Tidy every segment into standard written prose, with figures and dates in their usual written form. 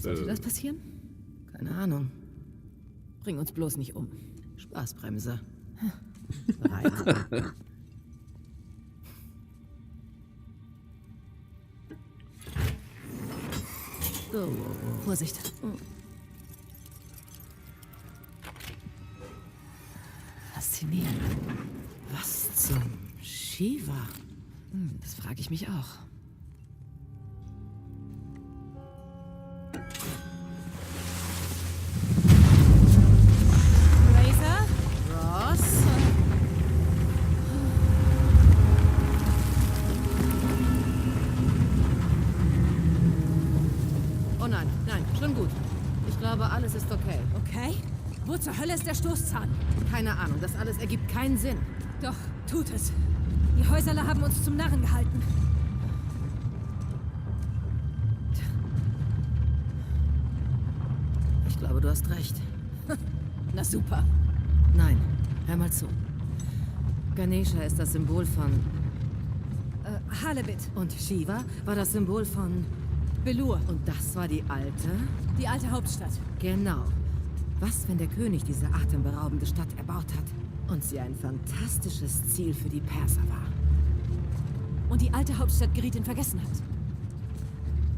Sollte das passieren? Keine Ahnung. Bring uns bloß nicht um. Spaßbremse. Bereit. Oh. Vorsicht. Faszinierend. Was zum Shiva? Das frage ich mich auch. Razor? Ross? Oh nein, nein, schon gut. Ich glaube, alles ist okay. Okay? Wo zur Hölle ist der Stoßzahn? Keine Ahnung, das alles ergibt keinen Sinn. Doch, tut es. Die Häuserler haben uns zum Narren gehalten. Ich glaube, du hast recht. Na super. Nein, hör mal zu. Ganesha ist das Symbol von... Halebit. Und Shiva war das Symbol von... Belur. Und das war die alte? Die alte Hauptstadt. Genau. Was, wenn der König diese atemberaubende Stadt erbaut hat und sie ein fantastisches Ziel für die Perser war? Und die alte Hauptstadt geriet in Vergessenheit.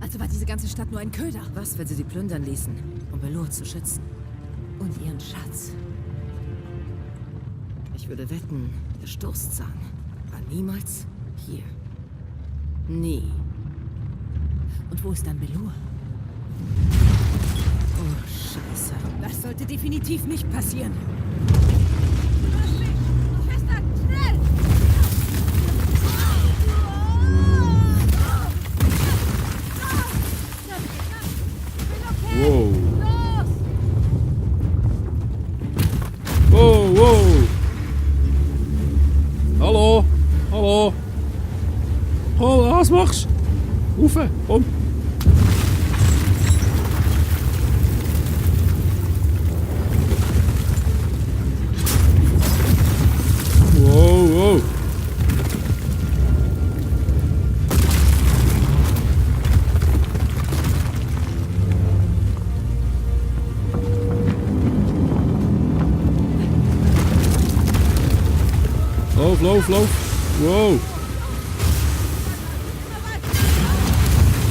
Also war diese ganze Stadt nur ein Köder. Was, wenn sie sie plündern ließen, um Belur zu schützen? Und ihren Schatz. Ich würde wetten, der Stoßzahn war niemals hier. Nie. Und wo ist dann Belur? Oh, Scheiße. Das sollte definitiv nicht passieren. Wow. Wow, wow. Hallo, hallo. Hallo, was machst du? Rauf, komm. Wow, wow. Lauf, lauf. Wow.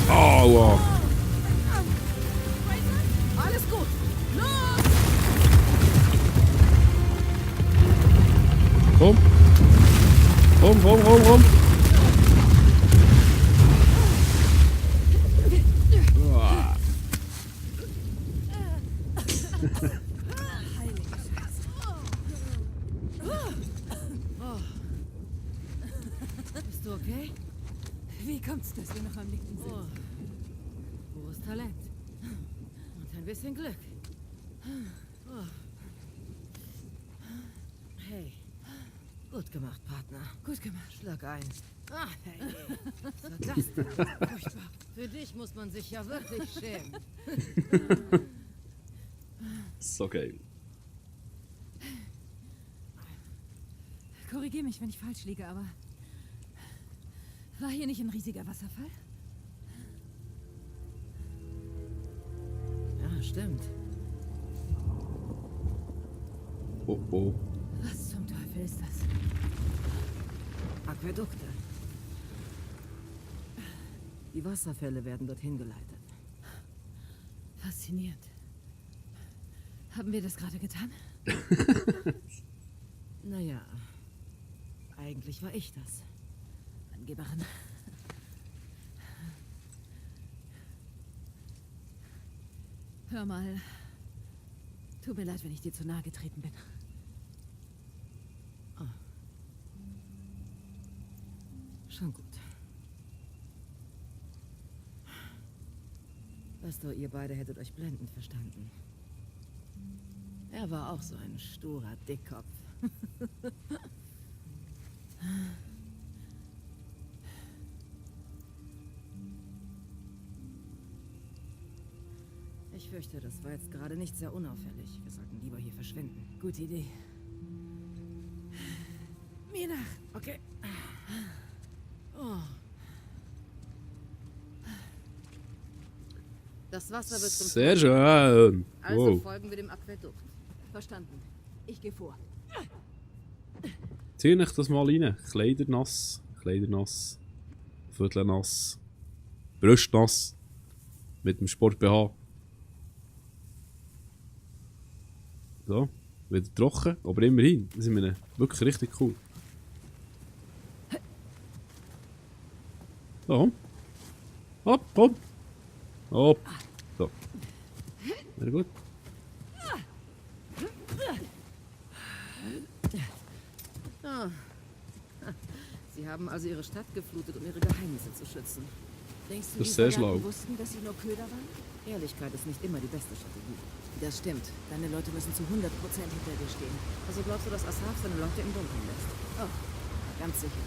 Aua. Alles gut. Los! Komm. Komm, komm, komm, komm. Ah. Bist du okay? Wie kommt's, dass wir noch am Nicken sind? Oh. Pures Talent. Und ein bisschen Glück. Oh. Hey. Gut gemacht, Partner. Gut gemacht. Schlag ein. Ah, hey. Was war das denn? Furchtbar. Für dich muss man sich ja wirklich schämen. So geil. Korrigier mich, wenn ich falsch liege, aber... War hier nicht ein riesiger Wasserfall? Ja, stimmt. Oh, oh. Was zum Teufel ist das? Aquädukte. Die Wasserfälle werden dorthin geleitet. Faszinierend. Haben wir das gerade getan? Naja, eigentlich war ich das. Angeberin. Hör mal. Tut mir leid, wenn ich dir zu nahe getreten bin. Schon gut. Weißt du, ihr beide hättet euch blendend verstanden. Er war auch so ein sturer Dickkopf. Ich fürchte, das war jetzt gerade nicht sehr unauffällig. Wir sollten lieber hier verschwinden. Gute Idee. Mir nach. Okay. Oh. Das Wasser wird zum Sehr schön. Also Wow. folgen wir dem Aquädukt. Verstanden. Ich gehe vor. Zieh euch das mal rein. Kleider nass, Viertel nass, Brust nass. Mit dem Sport-BH. So, wieder trocken, aber immerhin. Das sind wir wirklich richtig cool. So, komm. Hopp, hopp. Hopp. So. Sehr gut. Ah. Sie haben also ihre Stadt geflutet, um ihre Geheimnisse zu schützen. Denkst du, Das die ist sehr Soldaten schlau. wussten, dass sie nur Köder waren? Ehrlichkeit ist nicht immer die beste Strategie. Das stimmt. Deine Leute müssen zu 100% hinter dir stehen. Also glaubst du, dass Asaf seine Leute im Dunkeln lässt? Oh, ganz sicher.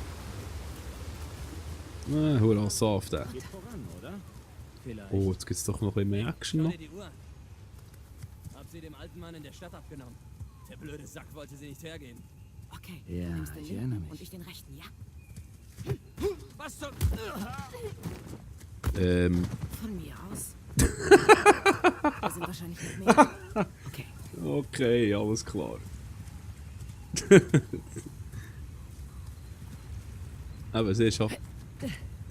Hurra, Saft. Geht voran, oder? Vielleicht. Oh, jetzt gibt es doch noch ein bisschen mehr Action. Schau Noch. dir die Uhr an. Hab sie dem alten Mann in der Stadt abgenommen. Der blöde Sack wollte sie nicht hergeben. Okay, Ja, du nimmst den ich linken erinnere mich. und ich den rechten, ja? Was zum... Von mir aus. Da sind wahrscheinlich noch mehr. Okay. Okay, alles klar. Aber sie schafft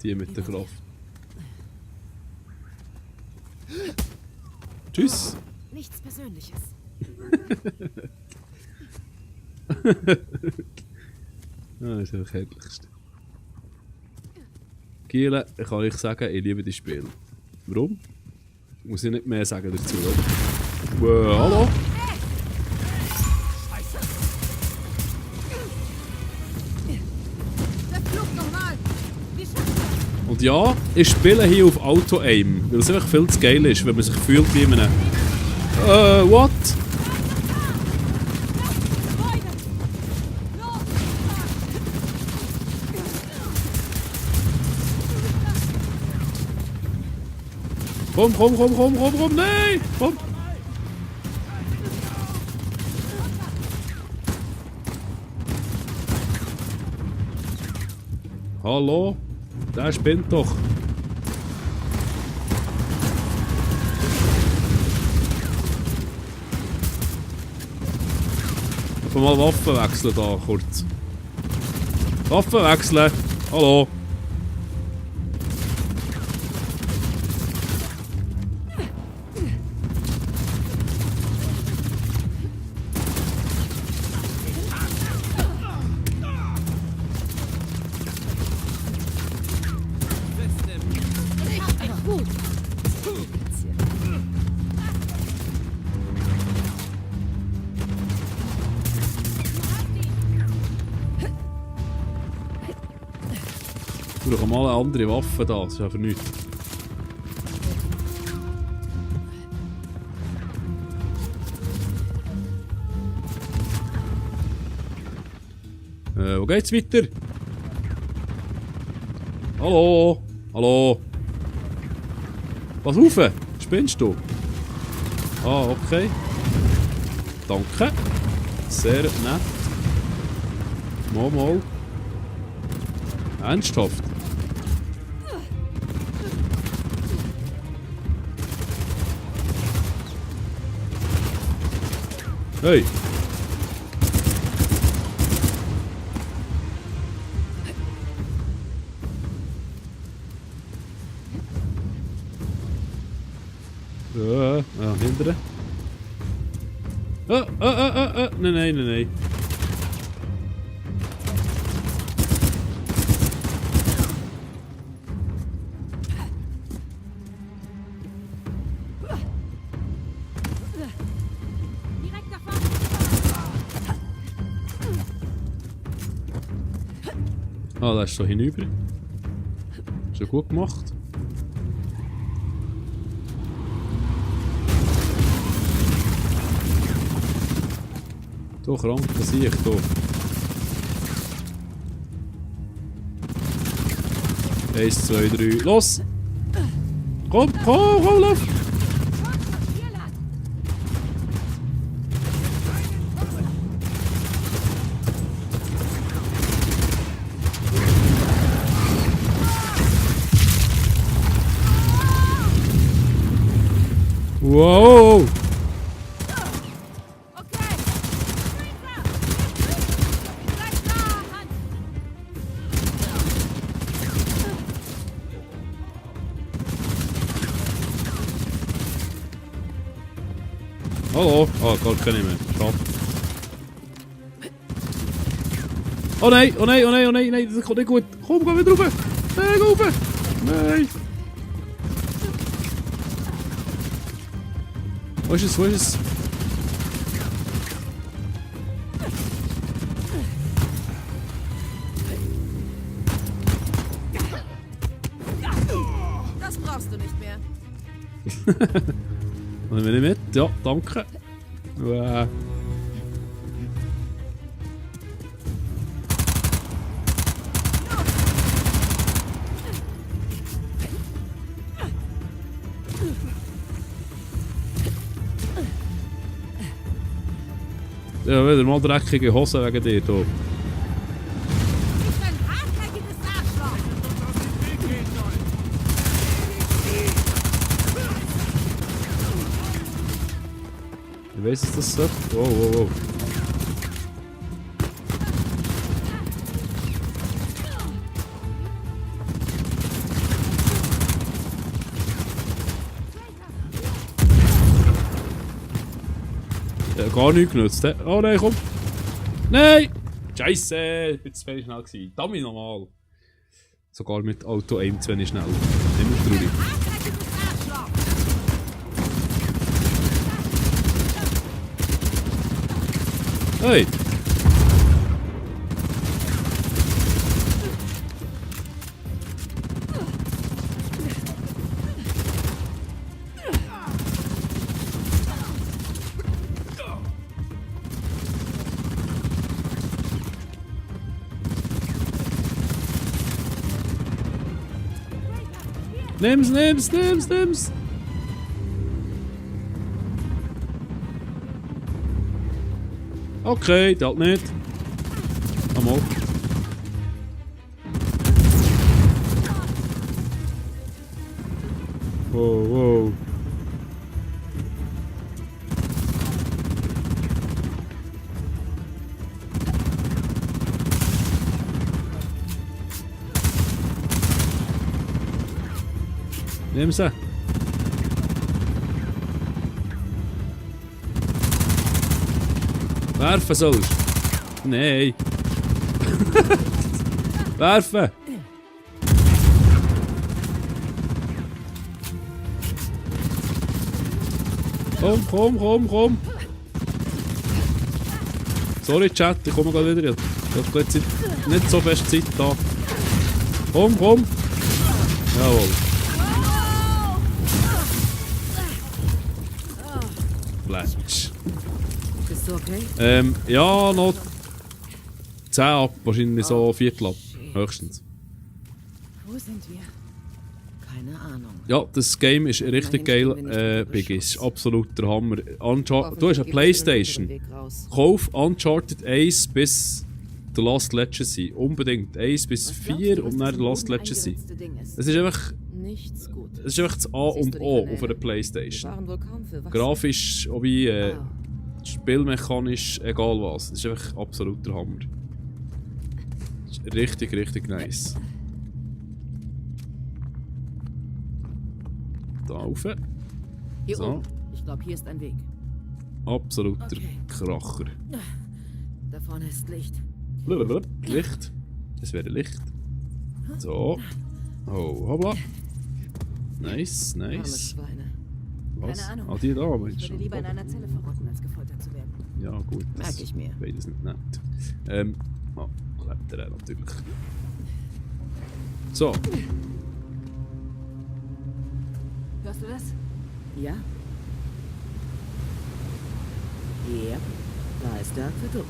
die mit der Kraft. Tschüss. Nichts Persönliches. Das ist einfach das Herrlichste. Giele, ich kann euch sagen, ich liebe das Spiel. Warum? Muss ich nicht mehr sagen dazu, oder? Hallo? Der Flug nochmal! Wie schafft das? Und ja, ich spiele hier auf Auto-Aim, weil es einfach viel zu geil ist, wenn man sich fühlt wie in einem... what? Komm, nein! Komm! Hallo? Der spinnt doch. Einfach mal Waffen wechseln da kurz. Waffen wechseln! Hallo? Wir brauchen mal eine andere Waffe da, das ist einfach nichts. Wo geht's weiter? Hallo? Hallo? Was rauf? Spinnst du? Ah, okay. Danke. Sehr nett. Mal. Ernsthaft? Hey! Hinderen. Nee. Direkt davon! Ah, das ist so hinüber. Schon gut gemacht. Doch, krank, das sehe ich hier. 1, 2, 3, los! Komm, lauf! Wow! Okay. Bleib da, Hand. Hallo? Ah, gar keine mehr. Schade. Oh nein, oh nein, oh nein, oh nein, nein, das kommt nicht gut. Komm, geh wieder rauf. Nein, geh rauf. Nein. Wo ist es, wo ist es? Das brauchst du nicht mehr. Nehmen wir nicht mit? Ja, danke. Ja, wieder mal dreckige Hosen wegen dir, du. Ich bin ein hartnäckiges Arschloch. Ich weiss, dass das so. Wow, wow, wow. Ja, gar nichts genutzt. Oh nein, komm! Nein! Scheisse! Ich bin zu schnell gewesen. Dummy normal. Sogar mit Auto aim zu wenig schnell. Immer traurig. Hartnäckiges Arschloch. Hey! Nimm's, nimm's, nimm's, nimm's! Okay, das halt nicht. Einmal. Wow, wow. Nimm sie. Werfen sollst du? Nein. Werfen! Komm, komm, komm, komm! Sorry, Chat, ich komme gleich wieder. Ich habe jetzt nicht so fest Zeit da. Komm, komm! Jawohl. Fletsch. Bist du okay? Ja, noch 10 ab, wahrscheinlich so Viertel ab, höchstens. Wo sind wir? Keine Ahnung. Ja, das Game ist richtig geil, Biggie, ist absolut der Hammer. Du hast eine Playstation, kauf Uncharted 1 bis The Last Legacy, unbedingt 1 bis 4 und dann The Last Legacy. Es ist einfach das A und O auf einer Playstation. Grafisch, wie spielmechanisch, egal was. Das ist einfach absolut der Hammer. Das ist richtig, richtig nice. Da rauf. Hier So. oben. Ich glaube, hier ist ein Weg. Absoluter Okay. Kracher. Da vorne ist Licht. Blablabla. Licht. Das wäre Licht. So. Oh, hoppla. Nice, Arme nice. Schweine. Was? Keine Ahnung. Ah, die da, Ich Mensch. würde lieber in einer Zelle verrotten, als gefoltert zu werden. Ja, gut. Merk ich mir. Beides nicht nett. Klettern natürlich. So. Hörst du das? Ja? Ja. Da ist der Aquädukt.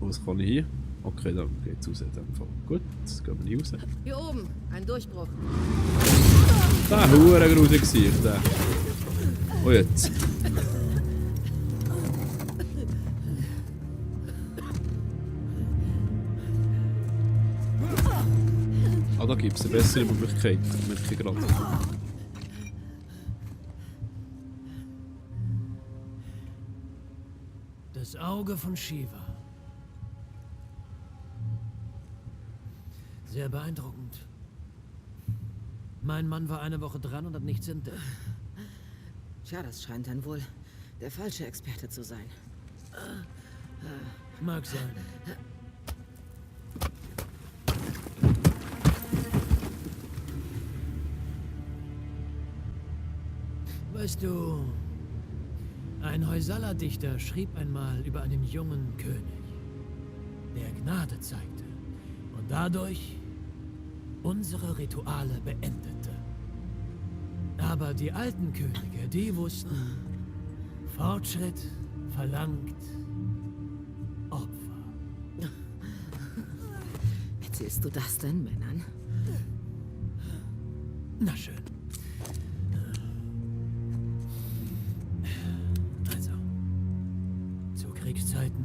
Was kann ich hier? Okay, dann geht's raus in dem Fall. Gut, jetzt gehen wir nicht raus. Hier oben. Ein Durchbruch. Der war verdammt grusig, der. Oh, jetzt. Ah, da gibt es eine bessere Möglichkeit, merke ich gerade. Das Auge von Shiva. Sehr beeindruckend. Mein Mann war eine Woche dran und hat nichts entdeckt. Tja, das scheint dann wohl der falsche Experte zu sein. Mag sein. Weißt du, ein Hoysala-Dichter schrieb einmal über einen jungen König, der Gnade zeigte und dadurch unsere Rituale beendete. Aber die alten Könige, die wussten, Fortschritt verlangt Opfer. Erzählst du das den Männern? Na schön. Also, zu Kriegszeiten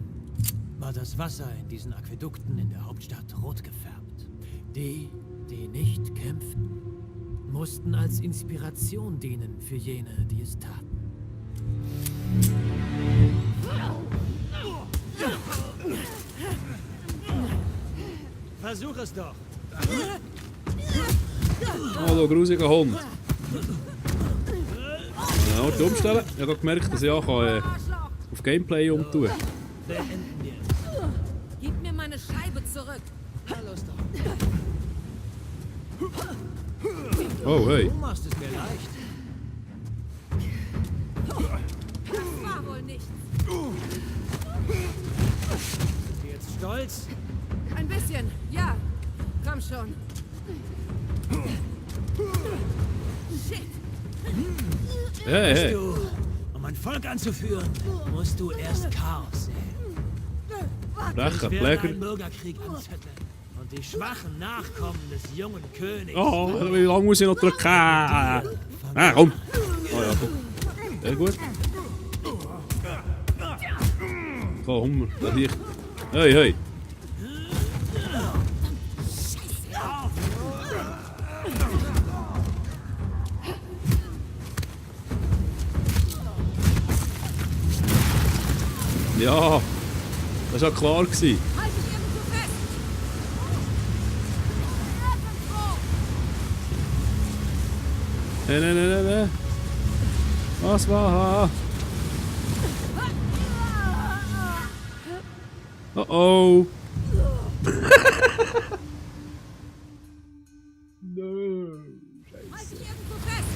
war das Wasser in diesen Aquädukten in der Hauptstadt rot gefärbt. Die, die nicht kämpften, mussten als Inspiration dienen für jene, die es taten. Versuch es doch. Hallo, grusiger Hund. Ja, die umstellen. Ich habe gemerkt, dass ich auch auf Gameplay umtun kann. Beenden wir. Gib mir meine Scheibe zurück. Na los doch. Oh, hey. Du machst es mir leicht. Das war wohl nicht. Bist du jetzt stolz? Ein bisschen, ja. Komm schon. Shit. Hey, hey. Du, um ein Volk anzuführen, musst du erst Chaos sehen. Brechen, Ich werde Pfleger. einen Bürgerkrieg anzetteln und die schwachen Nachkommen des jungen Königs. Oh, wie lange muss ich noch drücken? Ah, komm. Oh ja, komm. Sehr gut. Komm, da hier. Hey, hey. Ja, das war ja klar gewesen. Halt dich irgendwo fest! Nein, nein, nein, nein, nein. Was war? Oh oh. No. Halt dich irgendwo fest!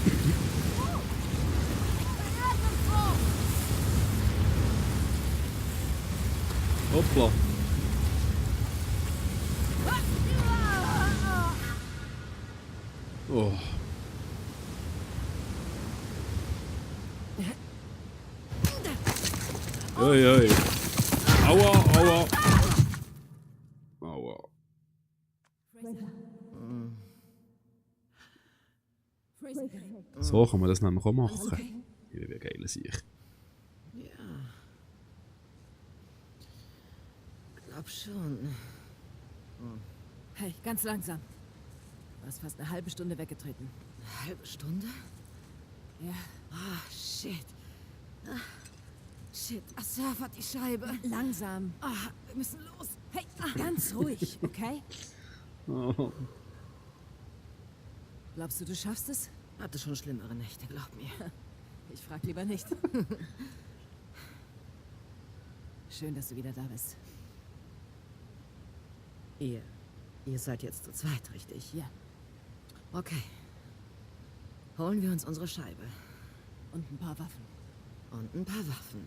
Hoppla. Oh. Oi, oi. Aua, aua. Aua. So kann man das nämlich auch machen. Wie geil sehe ich. Glaub schon. Hey, ganz langsam. Du warst fast eine halbe Stunde weggetreten. Eine halbe Stunde? Ja. Ah, shit. Ah, shit. Asaf hat die Scheibe. Langsam. Ah, wir müssen los. Hey, ganz ruhig, okay? Oh. Glaubst du, du schaffst es? Hatte schon schlimmere Nächte, glaub mir. Ich frag lieber nicht. Schön, dass du wieder da bist. Ihr seid jetzt zu zweit, richtig? Ja. Okay. Holen wir uns unsere Scheibe. Und ein paar Waffen. Und ein paar Waffen.